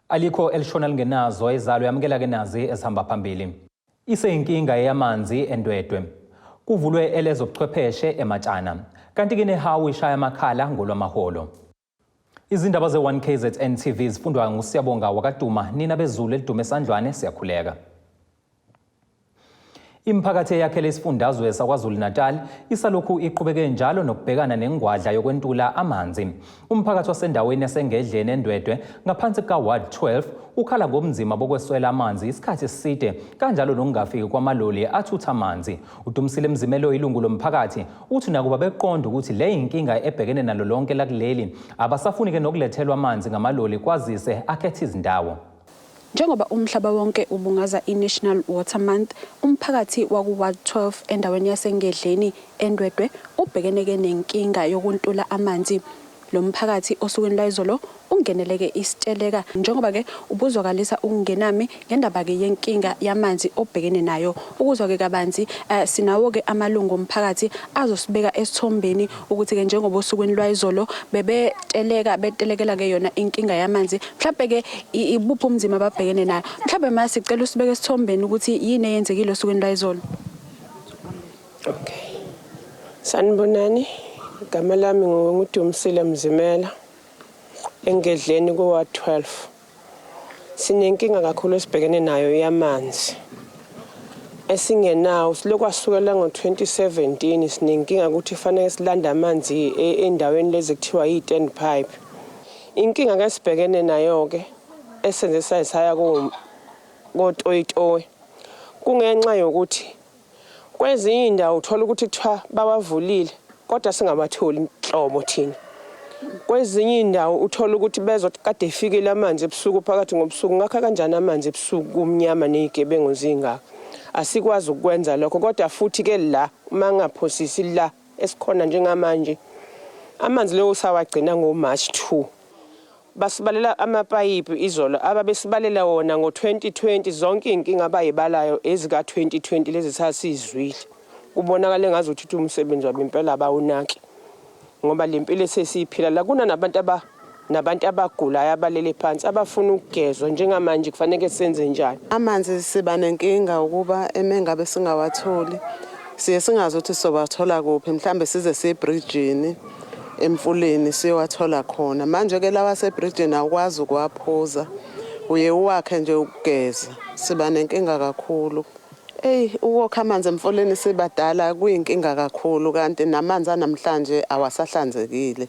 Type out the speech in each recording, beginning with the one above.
Alikho elishona lingenazo ezalo yamukela ke nazi ezihamba phambili. Iseyinkinga eyamanzi eNdwedwe. Kuvulwe elezobuchwepheshe eMatshana. Kanti ke nehawu ishaya amakhala ngolwamaholo. Izindaba ze-1KZN TV zifundwa nguSiyabonga wakaDuma, nina bezulu elidume esandlwane siyakhuleka. Imiphakathi eyakhele isifundazwe saKwaZulu-Natal isalokhu iqhubeke njalo nokubhekana nengwadla yokwentula amanzi. Umphakathi wasendaweni yaseNgedleni eNdwedwe ngaphansi kuka-Ward 12 ukhala ngobunzima bokweswela amanzi isikhathi eside kanjalo nokungafiki kwamaloli athutha amanzi. UDumsile Mzimelo ilungu lomphakathi uthi nakuba beqonda ukuthi le yinkinga ebhekene nalo lonke lakuleli abasafuni-ke nokulethelwa amanzi ngamaloli kwazise akhetha izindawo. Njengoba umhlaba wonke ubungaza i-National Water Month, umphakathi waku-Ward 12 endaweni yaseNgedleni, eNdwedwe, ubhekene-ke nenkinga yokuntula amanzi. Lo mphakathi osukwini lwayizolo ungeneleke isiteleka njengoba-ke ubuzwakalisa ukungenami ngendaba-ke yenkinga yamanzi obhekene nayo. Ukuzwa-ke kabanzi sinawo-ke amalungu omphakathi azosibeka esithombeni ukuthi-ke njengoba osukwini lwayizolo bebeteleka betelekela-ke yona inkinga yamanzi mhlawumbe-ke ibuphi ubunzima ababhekene nayo. Mhlawumbe ma sicela usibeke esithombeni ukuthi yini eyenzekile osukwini lwayizolo. Okay. Sanibonani. Igama lami nguDumsile Mzimela eNgedleni ku-Ward 12. Sinenkinga kakhulu esibhekene nayo yamanzi. Esingenawo silokhu asukela ngo-2017 sinenkinga ukuthi fanele silande amanzi endaweni lezi kuthiwa yi-stand pipe. Inkinga ke sibhekene nayo ke esenze saya kotoyitoyi kungenxa yokuthi kwezinye iy'ndawo uthola ukuthi kuthiwa bawavulile kodwa singawatholi nhlobo thina. Kwezinye iy'ndawo uthola ukuthi bezothi kade efikile amanzi ebusuku phakathi ngobusuku ngakha kanjani amanzi ebusuku kumnyama ney'gebengu zingaka. Asikwazi ukukwenza lokho kodwa futhi-ke la uma ngingaphosisi la esikhona njengamanje amanzi leyo sawagcina ngo-March 2. Basibalela amapayipi izolo ababesibalela wona ngo-2020 zonke iy'nkinga abayibalayo ezika-2020 lezi sasizwile. Kubonakala engazuthi ukuthi umsebenzi wabo impela abawunaki ngoba le mpilo esesiyiphila la kunanabantu aba nabantu abagulayo abalele phansi abafuna ukugezwa njengamanje kufanele senze njani. Amanzi siba nenkinga ukuba emengabe singawatholi siye singazi ukuthi sizowathola kuphi mhlambe size siye ebridgini emfuleni siyowathola khona. Manje-ke lawa asebridgini awukwazi ukuwaphuza, uye uwakhe nje ukugeza. Siba nenkinga kakhulu. Eyi, ukokha amanzi emfuleni sibadala kuyinkinga kakhulu kanti namanzi anamhlanje awasahlanzekile.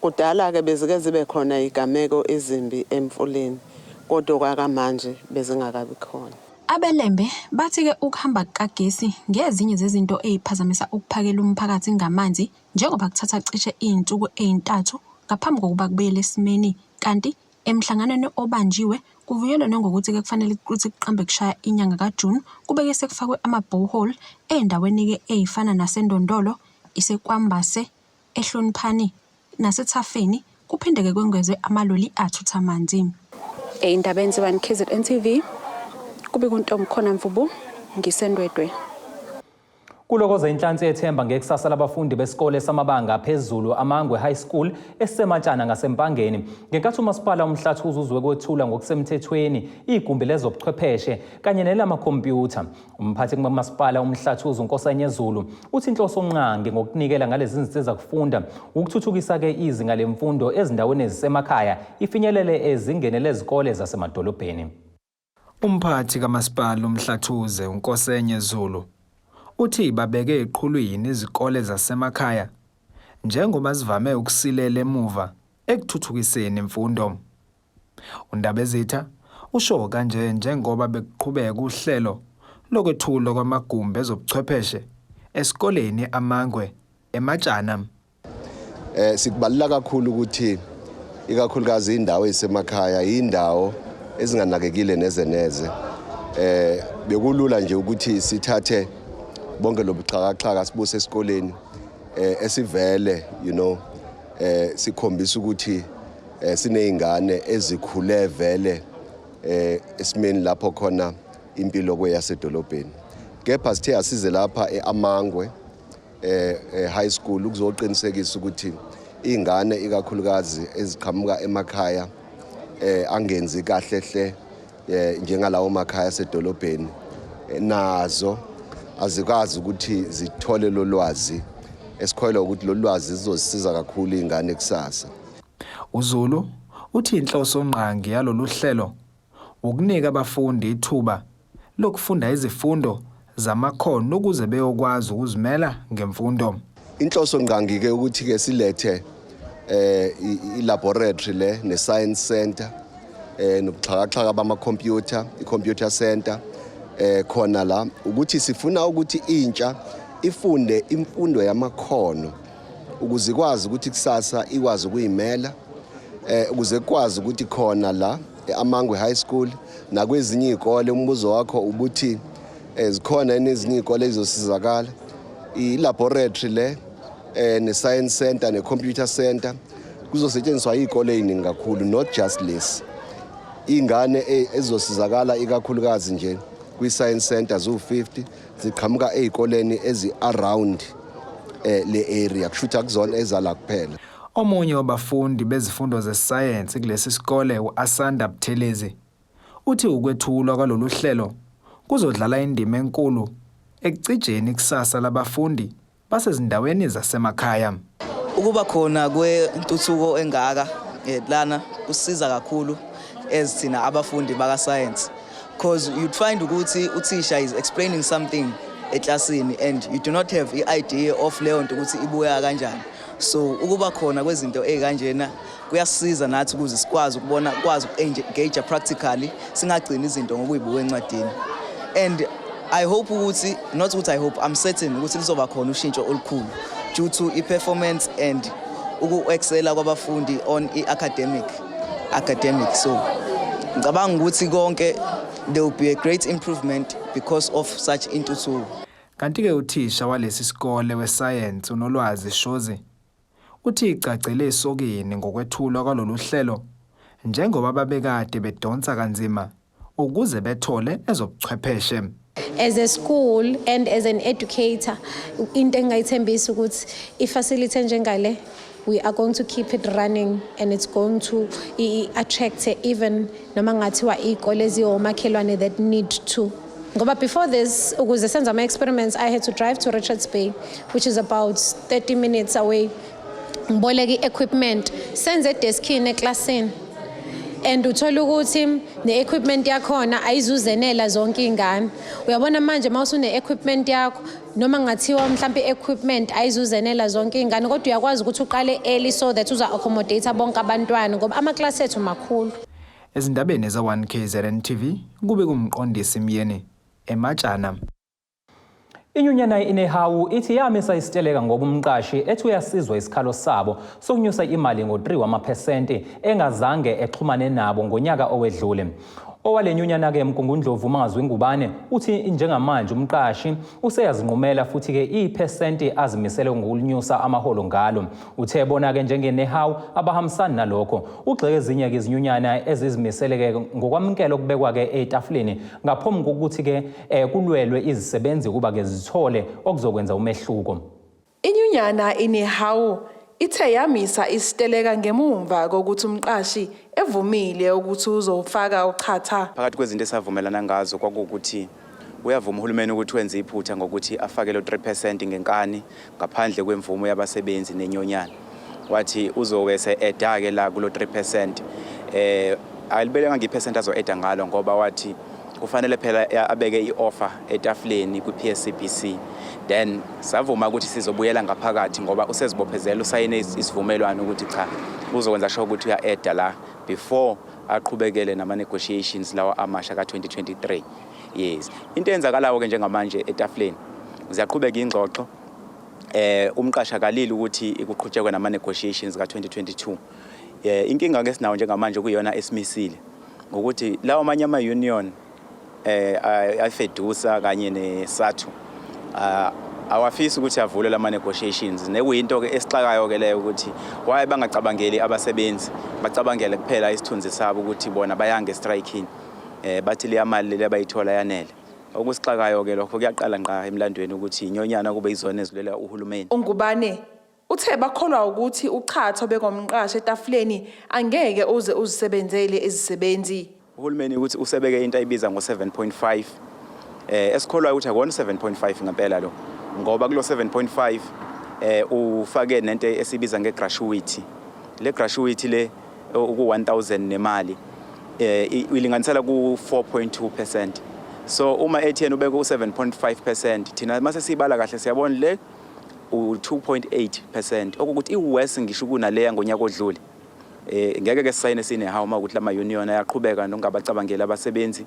Kudala-ke bezike zibe khona iy'gameko ezimbi emfuleni kodwa okwakamanje bezingakabi khona. AbeLembe bathi-ke ukuhamba kukagesi ngezinye zezinto ey'phazamisa ukuphakela umphakathi ngamanzi njengoba kuthatha cishe izinsuku ezintathu ngaphambi kokuba kubuyele esimeni kanti emhlanganweni obanjiwe kuvunyelwene ngokuthi-ke kufanele ukuthi kuqambe kushaya inyanga kaJuni kube-ke sekufakwe ama-borehole ey'ndaweni-ke ey'fana naseNdondolo, iseKwambase, eHloniphani naseThafeni kuphinde-ke kwengezwe amaloli athutha amanzi. Ey'ndabeni ze-1 KZN TV, kubika uNtombikhona Mvubu, ngiseNdwedwe. Kulokoza inhlansi yethemba ngekusasa labafundi besikole samabanga aphezulu Amangwe High School esiseMatshana ngaseMpangeni ngenkathi umasipala uMhlathuze uzwe kwethula ngokusemthethweni igumbi lezobuchwepheshe kanye nelamakhompyutha. Umphathi kumasipala uMhlathuze uNkosanye Zulu uthi inhloso nqangi ngokunikela ngalezi zinsiza kufunda ukuthuthukisa-ke izinga lemfundo ezindaweni ezisemakhaya ifinyelele ezingeni lezikole zasemadolobheni. Umphathi kamasipala uMhlathuze uNkosenye Zulu uthi babeke eqhulwini izikole zasemakhaya njengoba zivame ukusilela emuva ekuthuthukiseni imfundo. UNdabezitha usho kanje njengoba bekuqhubeka uhlelo lokwethulwa kwamagumbi ezobuchwepheshe esikoleni Amangwe eMatshana. Sikubalula kakhulu ukuthi ikakhulukazi indawo ezisemakhaya indawo ezinganakekile neze neze. Bekulula nje ukuthi sithathe bonke lobuxhakaxhaka sibuse esikoleni esivele sikhombisa ukuthi sineyingane ezikhule vele esimeni lapho khona impilo kweyasedolobheni. Kepha sithe asize lapha eAmangwe high school ukuzoqinisekisa ukuthi ingane ikakhulukazi eziqhamuka emakhaya angenzi kahle hle njengalawo makhaya asedolobheni, nazo azikwazi ukuthi zithole lo lwazi esikholwa ukuthi lo lwazi zizosiza kakhulu izingane kusasa. UZulu uthi inhloso ngqangi yalolu hlelo ukunika abafundi ithuba lokufunda izifundo zamakhono ukuze beyokwazi ukuzimela ngemfundo. Inhloso ngqangi ke ukuthi ke silethe i-laboratory le ne-science center nobuxhakaxhaka bama-computer, i-computer center khona la, ukuthi sifuna ukuthi intsha ifunde imfundo yamakhono ukuze ikwazi ukuthi kusasa ikwazi ukuyimela, ukuze kwazi ukuthi khona la eAmangwe High School nakwezinye izikole. Umbuzo wakho ubuthi zikhona ezinye izikole ezizosizakala. I-laboratory le ne-science center ne-computer center kuzosetshenziswa izikole eziningi kakhulu, not just lesi. Ingane ezosizakala ikakhulukazi nje kwi-science center zu-50 ziqhamuka ezikoleni ezi-around le area, kusho ukuthi akuzona ezala kuphela. Omunye wabafundi bezifundo zesayensi kulesi sikole, u-Asanda Buthelezi, uthi ukwethulwa kwalolu hlelo kuzodlala indima enkulu ekucijeni ikusasa labafundi basezindaweni zasemakhaya. Ukuba khona kwentuthuko engaka lana kusiza kakhulu as thina abafundi baka science, because you'd find ukuthi uthisha is explaining something eklasini and you do not have i-idea of leyo nto ukuthi ibuya kanjani. So ukuba khona kwezinto ey'kanjena kuyasiza nathi ukuze sikwazi ukubona, kwazi uku-engage practically, singagcini izinto ngokuyibuka encwadini. And I hope ukuthi, not ukuthi I hope, I'm certain ukuthi lizoba khona ushintsho olukhulu due to i-performance and uku-excela kwabafundi on i-academic. So ngicabanga ukuthi konke there will be a great improvement because of such intuthuko. Kanti-ke uthisha walesi sikole wesayensi, uNolwazi Shozi, uthi icacele esokini ngokwethulwa kwalolu hlelo njengoba babekade bedonsa kanzima ukuze bethole ezobuchwepheshe. As a school and as an educator, into engayithembisa ukuthi i-facility enjengale, we are going to keep it running and it's going to attract even noma ngathiwa iy'kole eziwomakhelwane that need to, ngoba before this, ukuze senze ama-experiments, I had to drive to Richards Bay, which is about 30 minutes away, ngiboleke i-equipment, senze edeskini eklasini, and uthola ukuthi ne-equipment yakhona ayizuzenela zonke iy'ngane. Uyabona manje, uma usune-equipment yakho, noma ngathiwa mhlawumbe i-equipment ayizuzenela zonke iy'ngane, kodwa uyakwazi ukuthi uqale early so that uza-accommodate bonke abantwana, ngoba amaklasi ethu makhulu. Ezindabeni za-1 KZN TV, kube kumqondisi Myeni eMatshana. Inyunyana iNehawu ithi yamisa isiteleka ngoba umqashi ethi uyasizwa isikhalo sabo sokunyusa imali ngo-3 wamaphesenti engazange exhumane nabo ngonyaka owedlule. Owale nyunyana-ke Mgungundlovu, Mazwi Ngubane, uthi njengamanje umqashi useyazinqumela futhi-ke iphesenti azimisele ngokulinyusa amaholo ngalo. Uthe bona-ke njengeNehawu abahambisani nalokho. Ugxeke ezinye-ke izinyunyana ezizimisele-ke ngokwamukela okubekwa-ke etafuleni ngaphambi kokuthi-ke kulwelwe izisebenzi ukuba-ke zithole okuzokwenza umehluko. Inyunyana iNehawu ithe yamisa isiteleka ngemumva kokuthi umqashi evumile ukuthi uzofaka uchatha. Phakathi kwezinto esavumelana ngazo kwakuwukuthi uyavuma uhulumeni ukuthi wenze iphutha ngokuthi afake lo 3% ngenkani ngaphandle kwemvumo yabasebenzi nenyonyana. Wathi uzobe se-adda-ke la kulo 3%. Alibeleka ngephesenti azo-adda ngalo, ngoba wathi kufanele phela abeke i-offer etafuleni kwi-PSCBC. Then savuma ukuthi sizobuyela ngaphakathi, ngoba usezibophezela, usayine isivumelwano ukuthi cha, uzokwenza sure ukuthi uya-adda la before aqhubekele nama-negotiations lawa amasha ka-2023. Yes, into eyenzakalayo-ke njengamanje etafuleni, ziyaqhubeka ingxoxo. Umqashi akalili ukuthi kuqhutshekwe nama-negotiations ka-2022. Inkinga ke sinawo njengamanje kuyona esimisile ngokuthi lawo amanye ama-union aFedusa kanye neSathu awafisi ukuthi avule lama negotiations, nekuyinto ke esixakayo ke leyo, ukuthi why bangacabangeli abasebenzi, bacabangele kuphela isithunzi sabo, ukuthi bona bayange strikini, bathi leya mali le abayithola yanele. Okusixakayo ke lokho, kuyaqala ngqa emlandweni ukuthi inyonyana kube izona ezilwela uhulumeni. UNgubane Uthe bakholwa ukuthi uchatha obekwa umqashi etafuleni angeke uze uzisebenzele izisebenzi. Uhulumeni ukuthi usebeke into ayibiza ngo-7.5, esikholwayo ukuthi akona 7.5 ngempela lo, ngoba kulo 7.5 ufake nento esibiza nge-gratuity. Le gratuity le uku 1000 nemali ilinganisela ku 4.2%. So uma ethi yena ubeke u-7.5%, thina mase sibala kahle siyabona le u-2.8%, okukuthi i-worse ngisho kunaleya ngonyaka odlule. Ngeke ke sisayine sinehawu uma ukuthi lama union ayaqhubeka nokungabacabangeli abasebenzi.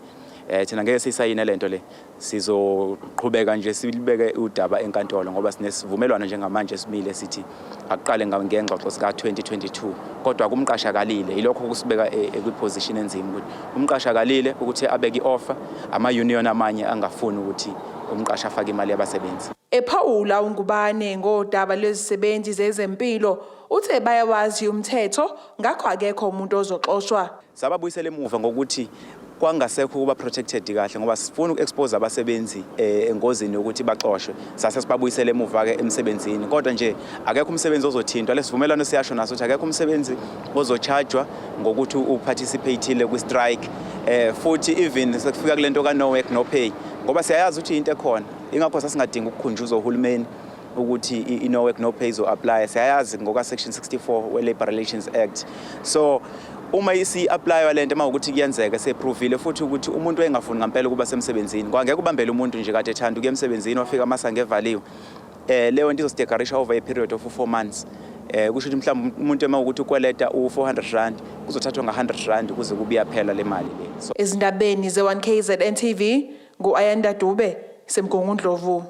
Thina ngeke sisayine lento le, sizoqhubeka nje silibeke udaba enkantolo, ngoba sinesivumelwano njengamanje simile sithi akuqale ngengxoxo sika 2022, kodwa kumqasha kalile. Ilokho kusibeka kwi-position enzima ukuthi umqasha kalile ukuthi abeke i-offer, ama union amanye angafuni ukuthi umqasha afake imali yabasebenzi. Ephawula uNgubane ngodaba lwezisebenzi zezempilo, uthe bayawazi umthetho, ngakho akekho umuntu ozoxoshwa. Sababuyisela emuva ngokuthi kwangasekho ukuba protected kahle, ngoba sifuna uku-expose abasebenzi engozini yokuthi baxoshwe. Sase sibabuyisela emuva-ke emsebenzini, kodwa nje akekho umsebenzi ozothintwa. Lesivumelwano siyasho naso ukuthi akekho umsebenzi ozochajwa ngokuthi uparticipate-ile kwi-strike. Futhi even sekufika kule nto ka-no work no pay, ngoba siyayazi ukuthi into ekhona, ingakho sasingadingi ukukhunjuzwa uhulumeni ukuthi i-no work no pay izo-apply. Siyayazi ngoka-section 64 we-Labour Relations Act. So uma isi-applywa lento, uma ukuthi kuyenzeka se-provile futhi ukuthi umuntu engafuni ngempela ukuba semsebenzini, ngoba ngeke ubambele umuntu nje kade ethanda ukuya emsebenzini, wafika amasango evaliwe. Leyo nto izostaggerisha over a period of 4 months. Kusho ukuthi mhlawumbe umuntu ema ukuthi ukweleta u-R400, kuzothathwa nga-R100 ukuze kube iyaphela le mali le. So Ezindabeni ze-1 KZN TV, ngu-Ayanda Dube, seMgungundlovu.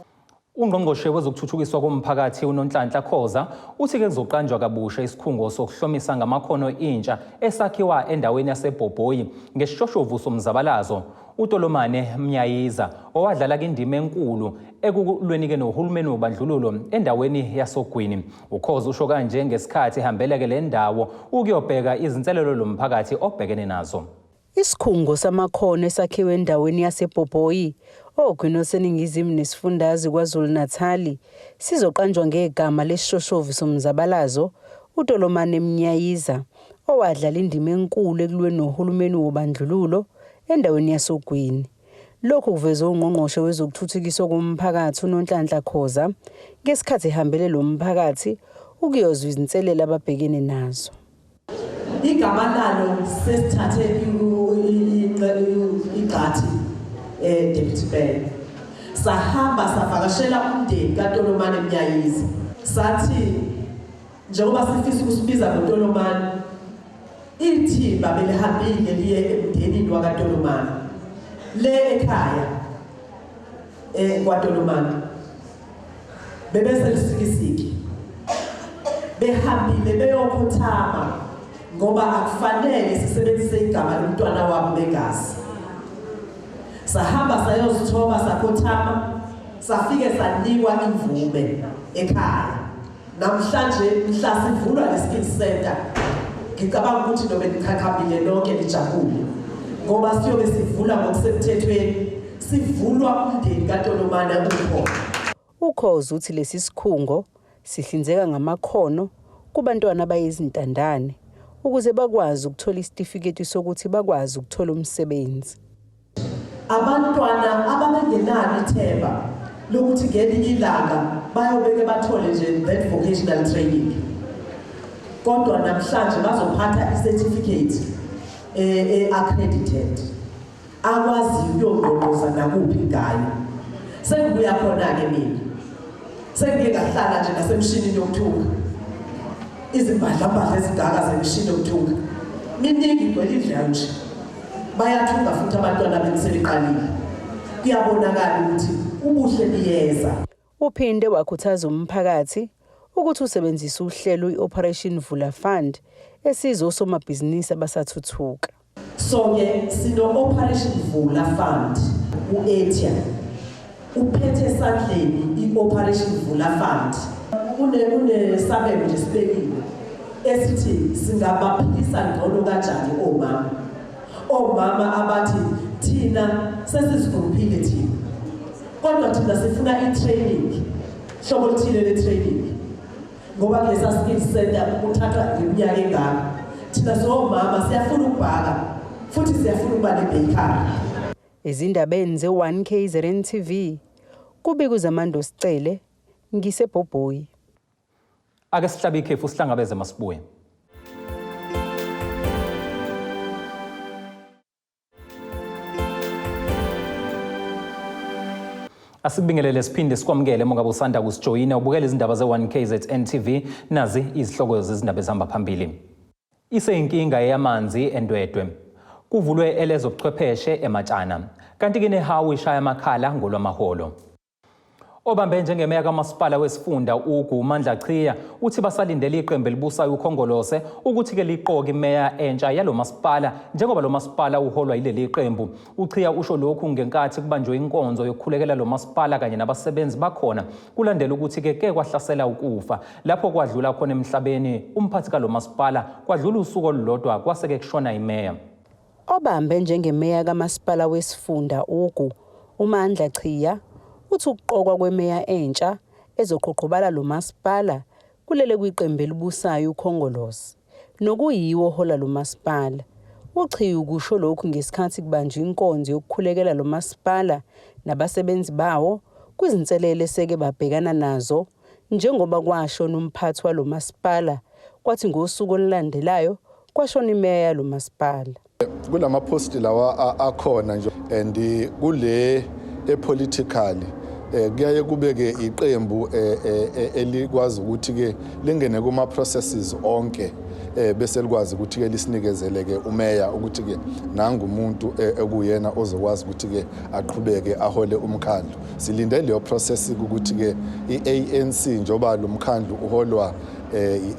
Ungqongqoshe wezokuthuthukiswa komphakathi uNonhlanhla Khoza uthi-ke kuzoqanjwa kabusha isikhungo sokuhlomisa ngamakhono intsha esakhiwa endaweni yaseBhobhoyi ngesishoshovu somzabalazo uTolomane Mnyayiza, owadlala indima enkulu ekulweni-ke nohulumeni wobandlululo endaweni yasoGwini. UKhoza usho kanje ngesikhathi ehambeleke le ndawo ukuyobheka izinselelo lomphakathi obhekene nazo. Isikhungo samakhono esakhiwe endaweni yaseBhobhoyi, oGwini oseningizimu nesifundazwe KwaZulu-Natali, sizoqanjwa ngegama lesishoshovu somzabalazo uTolomane Mnyayiza, owadlala indima enkulu ekulweni nohulumeni wobandlululo endaweni yasoGwini. Lokhu kuvezwe ungqongqoshe wezokuthuthukiswa komphakathi uNonhlanhla Khoza ngesikhathi ehambele lo mphakathi ukuyozwa izinselelo ababhekene nazo. Igama lalo sesithathe igxathi, Deputy Mayor, sahamba savakashela umndeni kaTolomane Mnyayiza, sathi njengoba sifisa ukusibiza ngoTolomane, ithimba belihambile liye emndenini wakaTolomane le ekhaya kwaTolomane, bebese lisikisiki behambile beyokhothama, ngoba akufanele sisebenzise igama lomntwana wabo begazi. Sahamba sayozithoba, sakhothama, safike sanikwa imvume ekhaya. Namhlanje mhla sivulwa le skill center, ngicabanga ukuthi nobe nichachambile nonke, nijabule, ngoba siyobe sivula ngokusemthethweni, sivulwa umndeni kaTolomane ukhona. UKhoza uthi lesi sikhungo sihlinzeka ngamakhono kubantwana abayizintandane ukuze bakwazi ukuthola isitifiketi sokuthi bakwazi ukuthola umsebenzi. Abantwana ababengenalo ithemba lokuthi ngelinye ilanga bayobeke bathole nje that vocational training, kodwa namhlanje bazophatha i-certificate e-accredited, akwazi ukuyongqongqoza nakuphi ngayo. Sengibuya khona-ke mina, sengike ngahlala nje nasemshinini yokuthunga, izimbadlambadla ezingaka zemishini yokuthunga, miningi, igcwele indlela nje. Bayathunga futhi abantwana bethu, sebeqalile, kuyabonakala ukuthi ubuhle buyeza. Uphinde wakhuthaza umphakathi ukuthi usebenzise uhlelo i-Operation Vula Fund esiza osomabhizinisi abasathuthuka. So-ke sino-Operation Vula Fund. U-Etia uphethe esandleni i-Operation Vula Fund. Kunesabelo nje sibekile esithi singabaphilisa ngcono kanjani omama abathi thina sesizigruphile thina, kodwa thina sifuna i-training, hlobo oluthile le-training. Ngoba kulesa skill center kuthathwa iminyaka engaka. Thina sowomama siyafuna ukubhaka futhi siyafuna ukuba ne-bakery. Ezindabeni ze-1 KZN TV, kubika uZamando Sicele, ngiseBhobhoyi. Ake sihlabe ikhefu sihlangabeze masibuye. Asikubingelele siphinde sikwamukele uma ngabe usanda kusijoyina ubukela izindaba ze-1 KZN TV nazi izihloko zezindaba ezihamba phambili. Iseyinkinga eyamanzi eNdwedwe. Kuvulwe elezobuchwepheshe eMatshana. Kanti-ke nehawu ishaya amakhala ngolwamaholo. Obambe njengemeya kamasipala wesifunda uGu uMandla Chiya uthi basalindele iqembu elibusayo uKhongolose ukuthi-ke liqoke imeya entsha yalo masipala njengoba lo masipala uholwa yileli qembu. UChiya usho lokhu ngenkathi kubanjwe inkonzo yokukhulekela lo masipala kanye nabasebenzi bakhona kulandela ukuthi-ke ke kwahlasela ukufa lapho kwadlula khona emhlabeni umphathi kalo masipala kwadlula usuku olulodwa kwase-ke kushona imeya. Obambe njengemeya kamasipala wesifunda Ugu, uMandla Chiya, uthi ukuqokwa kwemeya entsha ezoqhoqhobala lo masipala kulele kwiqembu elibusayo uKhongolose, nokuyiwo ohola lo masipala. UChiya ukusho lokhu ngesikhathi kubanjwa inkonzo yokukhulekela lo masipala nabasebenzi bawo kwizinselele eseke babhekana nazo njengoba kwashona umphathi walo masipala kwathi ngosuku olulandelayo kwashona imeya yalo masipala. Kulama post lawa akhona nje and kule epolitical kuyaye kube ke iqembu elikwazi ukuthi ke lingene kuma processes onke bese likwazi ukuthi ke lisinikezele ke umeya ukuthi ke nanga umuntu ekuyena ozokwazi ukuthi ke aqhubeke ahole umkhandlu. Silinde leyo process ukuthi ke iANC njoba lo mkhandlu uholwa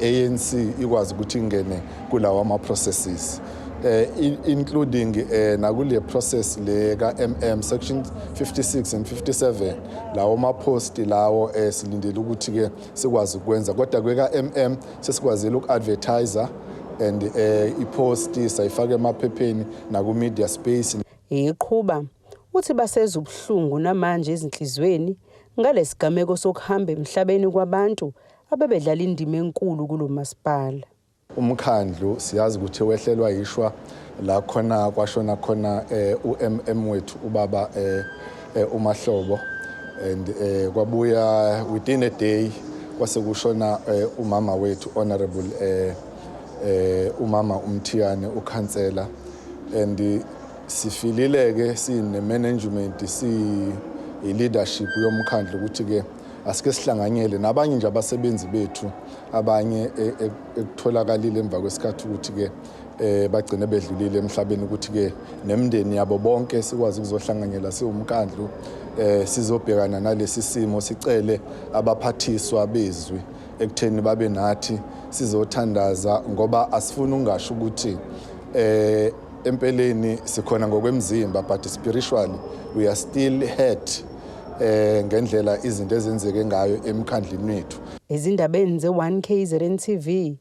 iANC ikwazi ukuthi ingene kulawa ama processes including nakule process le ka MM section 56 and 57 lawo ma post lawo silindele ukuthi ke sikwazi ukwenza, kodwa kweka MM sesikwazile uku-advertise and ipost sayifaka emaphepheni naku media space. Iqhuba uthi baseza ubuhlungu namanje ezinhlizweni ngalesigameko sokuhamba emhlabeni kwabantu abebedlala indima enkulu kulo masipala. Umkhandlu siyazi ukuthi wehlelwa yishwa la khona kwashona khona uMM wethu ubaba uMahlobo and kwabuya within a day kwase kushona umama wethu honorable umama uMthiyane ukhansela and sifilile-ke sine-management si-leadership yomkhandlu ukuthi ke asike sihlanganyele nabanye nje abasebenzi bethu abanye ekutholakalile emva kwesikhathi ukuthi ke bagcine bedlulile emhlabeni ukuthi ke nemindeni yabo bonke sikwazi ukuzohlanganyela siwumkhandlu sizobhekana nalesi simo, sicele abaphathiswa bezwi ekutheni babe nathi sizothandaza ngoba asifuni ungasho ukuthi empeleni sikhona ngokwemzimba but spiritually we are still hurt ngendlela izinto ezenzeke ngayo emkhandlini wethu. Ezindabeni ze-1 KZN TV,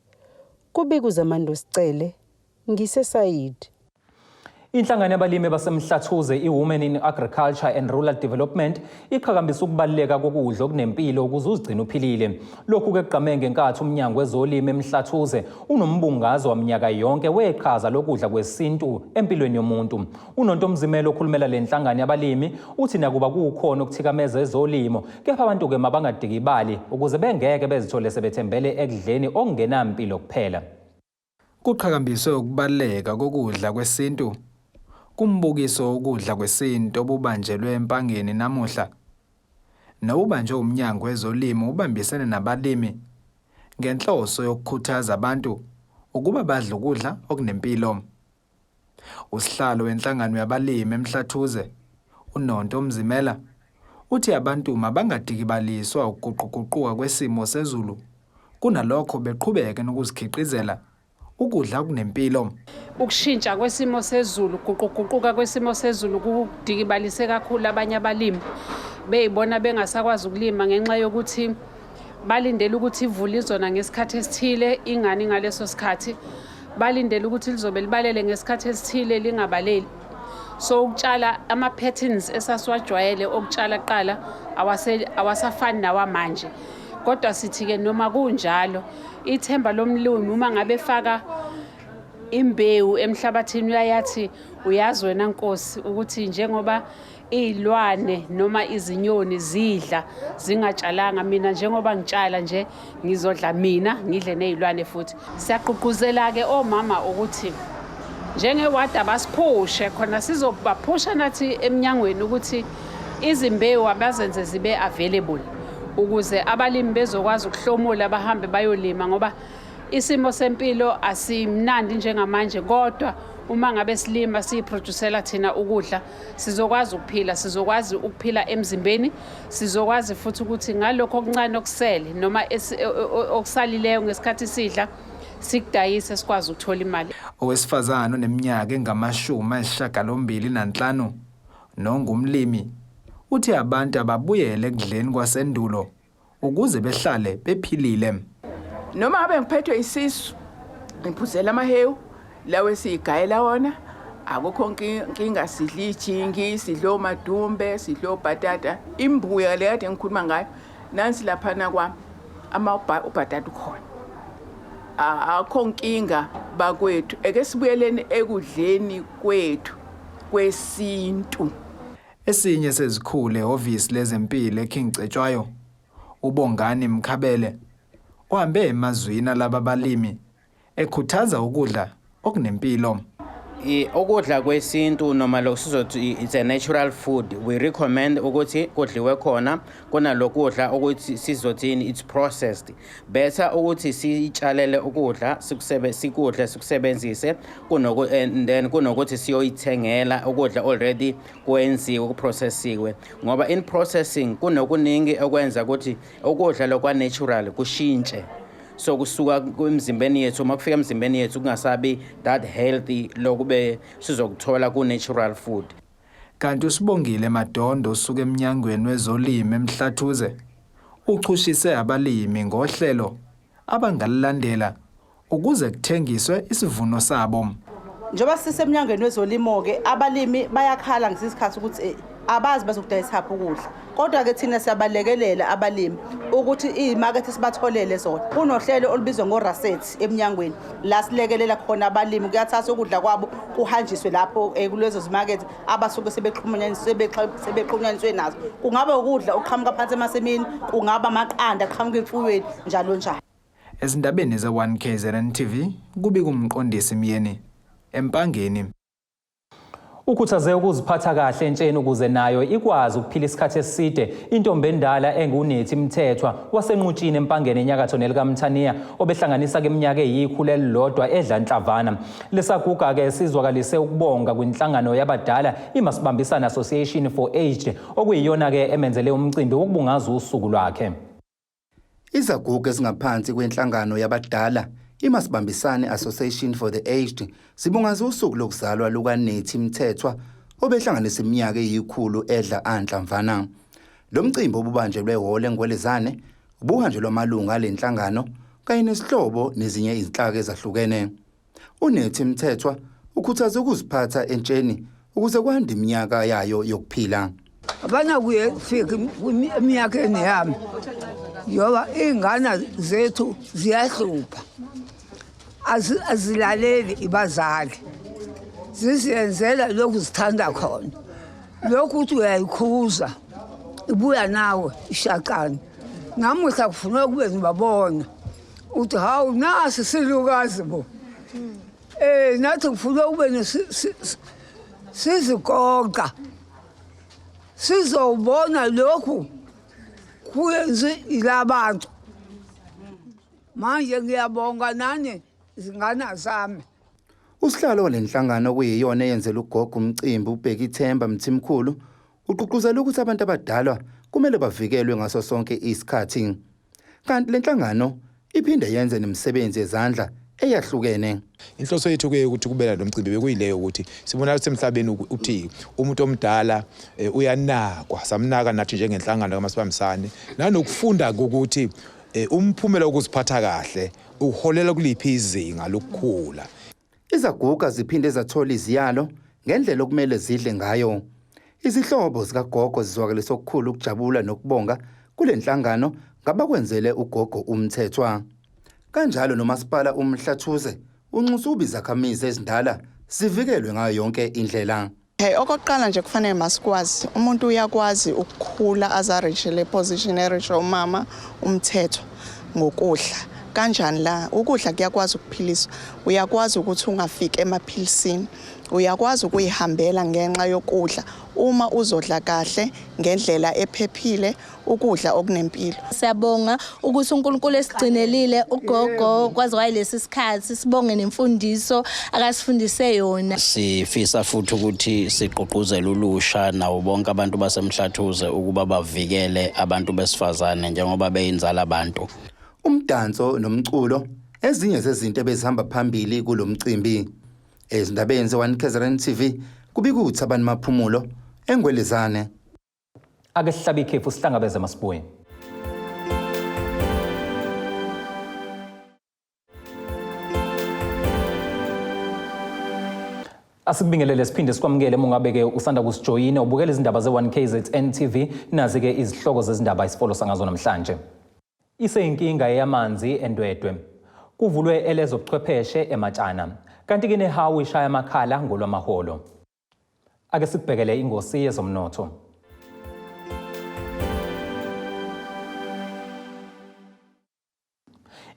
kubika uZamando Sicele, ngiseSayidi. Inhlangano yabalimi baseMhlathuze i-Women in Agriculture and Rural Development iqhakambisa ukubaluleka kokudla okunempilo ukuze uzigcine uphilile. Lokhu ke kugqame ngenkathi umnyango wezolimo eMhlathuze unombungazo waminyaka yonke weqhaza lokudla kwesintu empilweni yomuntu. UNonto Mzimela okhulumela le nhlangano yabalimi uthi nakuba kukhona ukuthikameza ezolimo kepha abantu-ke mabangadikibali ukuze bengeke bezithole sebethembele ekudleni okungenampilo kuphela. Kuqhakambiswe ukubaluleka kokudla kwesintu kumbukiso wokudla kwesintu obubanjelwe eMpangeni namuhla nowubanjwe umnyango wezolimo ubambisene nabalimi ngenhloso yokukhuthaza abantu ukuba badle ukudla okunempilo. Usihlalo wenhlangano yabalimi eMhlathuze, uNonto Mzimela, uthi abantu mabangadikibaliswa ukuguquguquka kwesimo sezulu, kunalokho beqhubeke nokuzikhiqizela ukudla okunempilo. Ukushintsha kwesimo sezulu, guquguquka kwesimo sezulu kudikibalise kakhulu abanye abalimi. Beyibona bengasakwazi ukulima ngenxa yokuthi balindele ukuthi ivula izona ngesikhathi esithile, ingani ngaleso sikhathi. Balindele ukuthi lizobe libalele ngesikhathi esithile, lingabaleli. So ukutshala ama-patterns esasiwajwayele okutshala kuqala awasafani nawamanje. Kodwa sithi-ke noma kunjalo, ithemba lomlimi uma ngabe efaka imbewu emhlabathini uyayathi uyazi wena Nkosi ukuthi njengoba iy'lwane noma izinyoni zidla zingatshalanga, mina njengoba ngitshala nje ngizodla mina ngidle ney'lwane futhi. Siyagqugquzela-ke omama ukuthi njengewadi abasiphushe khona, sizobaphusha nathi emnyangweni ukuthi izimbewu abazenze zibe available ukuze abalimi bezokwazi ukuhlomula bahambe bayolima, ngoba isimo sempilo asimnandi njengamanje, kodwa uma ngabe silima siyiproducela thina ukudla sizokwazi ukuphila, sizokwazi ukuphila emzimbeni, sizokwazi futhi ukuthi ngalokho okuncane okusele noma okusalileyo ngesikhathi sidla sikudayise sikwazi ukuthola imali. Owesifazane oneminyaka engama-85 nongumlimi uthi abantu ababuyele ekudleni kwasendulo ukuze behlale bephilile. Noma ngabe ngiphethwe isisu ngiphuzela amahewu lawo esiyigayela wona, akukho nkinga, sidla ijingi, sidla omadumbe, sidla obhatata, imbuya le kade ngikhuluma ngayo nansi laphana kwami, ama ubhatata ukhona, akho nkinga bakwethu. Eke sibuyeleni ekudleni kwethu kwesintu. Esinye sezikhulu ehhovisi lezempilo eKing Cetshwayo, uBongani Mkhabele, uhambe emazwini alaba balimi ekhuthaza ukudla okunempilo. Ukudla kwesintu noma lo sizothi it's a natural food, we recommend ukuthi kudliwe khona kunalokudla ukuthi sizothini it's processed. Better ukuthi sitshalele ukudla, sikudle, sikusebenzise kunoku and then kunokuthi siyoyithengela ukudla already kwenziwe, kuprocessiwe, ngoba in processing kunokuningi okwenza ukuthi ukudla lokwa natural kushintshe. So kusuka emzimbeni yethu, uma kufika emzimbeni yethu kungasabi that healthy lokube sizokuthola ku-natural food. Kanti uSibongile Madondo usuka eminyangweni wezolimo eMhlathuze uchushise abalimi ngohlelo abangalilandela ukuze kuthengiswe isivuno sabo. Njengoba sisemnyangweni wezolimo-ke, abalimi bayakhala ngesikhathi ukuthi abazi bazokudayisaphi ukudla, kodwa-ke thina siyabalekelela abalimi ukuthi iy'makethe sibatholele zona. Kunohlelo olubizwa ngo-RASET emnyangweni la silekelela khona abalimi, kuyathathwa ukudla kwabo kuhanjiswe lapho kulezo zimakethe abasuke sebexhunyaniswe nazo. Kungaba ukudla okuqhamuka phansi emasimini, kungaba amaqanda aqhamuka emfuyweni, njalo njalo. Ezindabeni ze-1 KZN TV kubika uMqondisi Myeni eMpangeni. Ukhuthaze ukuziphatha kahle entsheni ukuze nayo ikwazi ukuphila isikhathi eside. Intombi endala enguNethi Mthethwa waseNqutshini eMpangeni enyakatho nelikaMthaniya obehlanganisa keminyaka eyikhulu elilodwa edla nhlavana. Lesaguga-ke sizwakalise ukubonga kwinhlangano yabadala iMasibambisane Association for Aged okuyiyona-ke emenzele umcimbi wokubungaza usuku lwakhe. Izaguga ezingaphansi kwenhlangano yabadala iMasibambisane Association for the Aged zibungaza usuku lokuzalwa lukaNethi Mthethwa obehlanganisa iminyaka eyikhulu edla anhlamvana. Lo mcimbi obubanjelwe ehholo eNgwelezane ubuhanjelwa amalungu ale nhlangano kanye nesihlobo nezinye izinhlaka ezahlukene. UNethi Mthethwa ukhuthaza ukuziphatha entsheni ukuze kwande iminyaka yayo yokuphila. Abanakuye kufika eminyakeni yami ngoba iy'ngane zethu ziyahlupha, azilaleli ibazali, ziziyenzela lokhu zithanda khona. Lokhu uthi uyayikhuza ibuya nawe ishaqane. Namuhla kufuneka kube ngibabona uthi hawu nasi silukazi bo. Nathi kufuneka kube sizigoqa sizobona lokhu kuyenze ilabantu. Manje ngiyabonga nani zingane zami. Usihlalo walenhlangano okuyiyona eyenzela ugogo umcimbi uBhekithemba Mthimkhulu ugqugquzela ukuthi abantu abadala kumele bavikelwe ngaso sonke isikhathi. Kanti lenhlangano iphinde yenze nemisebenzi yezandla eyahlukene. Inhloso yethu ke ukuthi kubela lo mcimbi bekuyileyo ukuthi sibona ukuthi emhlabeni uthi umuntu omdala uyanakwa, samnaka nathi njengenhlangano kaMasibambisane, nanokufunda ukuthi umphumela wokuziphatha kahle uholela kuliphi izinga lokukhula. Izaguga ziphinde zathola iziyalo ngendlela okumele zidle ngayo. Izihlobo zikagogo zizwakalisa okukhulu ukujabula nokubonga kule nhlangano ngabakwenzele ugogo uMthethwa. Kanjalo nomasipala uMhlathuze unxusa ukuba izakhamizi ezindala zivikelwe ngayo yonke indlela. Hey, okokuqala nje kufanele masikwazi umuntu uyakwazi ukukhula aze a-reach le position e-reach umama uMthethwa ngokudla. Kanjani la? Ukudla kuyakwazi ukuphilisa, uyakwazi ukuthi ungafiki emaphilisini, uyakwazi ukuyihambela ngenxa yokudla uma uzodla kahle ngendlela ephephile, ukudla okunempilo. Siyabonga ukuthi uNkulunkulu esigcinelile ugogo kwaze kwayilesi sikhathi, sibonge nemfundiso akasifundise yona. Sifisa futhi ukuthi sigqugquzele ulusha nawo bonke abantu baseMhlathuze ukuba bavikele abantu besifazane njengoba beyinzala abantu. Umdanso nomculo ezinye zezinto ebezihamba phambili kulo mcimbi. Ezindabeni ze-1 KZN TV kubika uThabani Maphumulo eNgwelezane. Ake sihlabe ikhefu sihlangabeze masibuye. Asikubingelele siphinde sikwamukele uma ungabe-ke usanda kusijoyina ubukela izindaba ze-1KZN TV, nazi-ke izihloko zezindaba isifolo sangazo namhlanje. Iseyinkinga eyamanzi eNdwedwe. Kuvulwe elezobuchwepheshe eMatshana. Kanti-ke nehawu ishaya amakhala ngolwamaholo. Ake sikubhekele ingosi yezomnotho.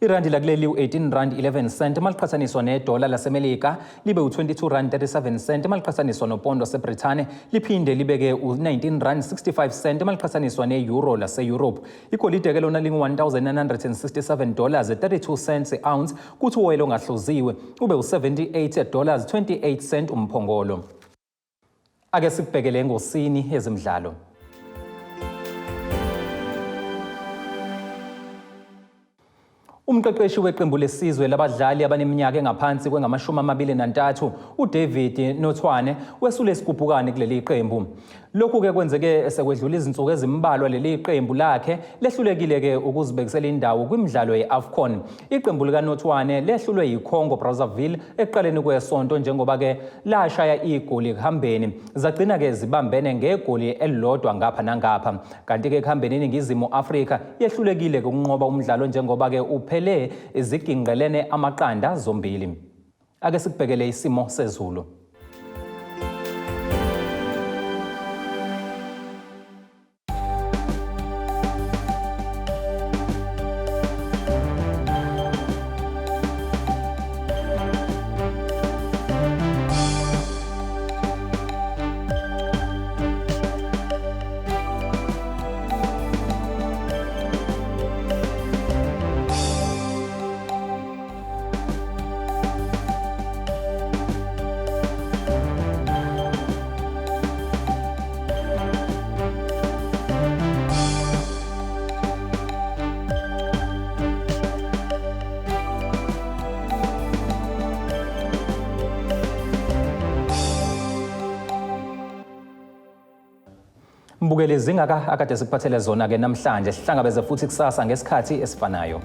Irandi lakuleli u-18 rand 11 cent maliqhathaniswa nedola laseMelika, libe u-22 rand 37 cent maliqhathaniswa nopondo waseBrithani, liphinde libeke u-19 rand 65 cent maliqhathaniswa ne-euro lase-Europe. Igolide-ke lona lingu-1967 dollars 32 cents ounce, kuthi uwoyela ongahluziwe ube u-78 dollars 28 cent umphongolo. Ake sikubhekele engosini yezemidlalo. Umqeqeshi weqembu lesizwe labadlali abaneminyaka engaphansi kwengamashumi 23 uDavid Nothwane wesule isigubhukane kuleli qembu. Lokhu-ke kwenzeke sekwedlula izinsuku ezimbalwa leli qembu lakhe lehlulekile-ke ukuzibekisela indawo kwimidlalo ye-AFCON. Iqembu likaNothwane lehlulwe yiCongo Brazzaville ekuqaleni kwesonto njengoba-ke lashaya igoli ekuhambeni. Zagcina-ke zibambene ngegoli elilodwa ngapha nangapha. Kanti-ke ekuhambeni iNingizimu Afrika yehlulekile ukunqoba umdlalo njengoba-ke uphele ziginqelene amaqanda zombili. Ake sikubhekele isimo sezulu. Mbukeli, zingaka akade sikuphathele zona ke namhlanje. Sihlangabeze futhi kusasa ngesikhathi esifanayo.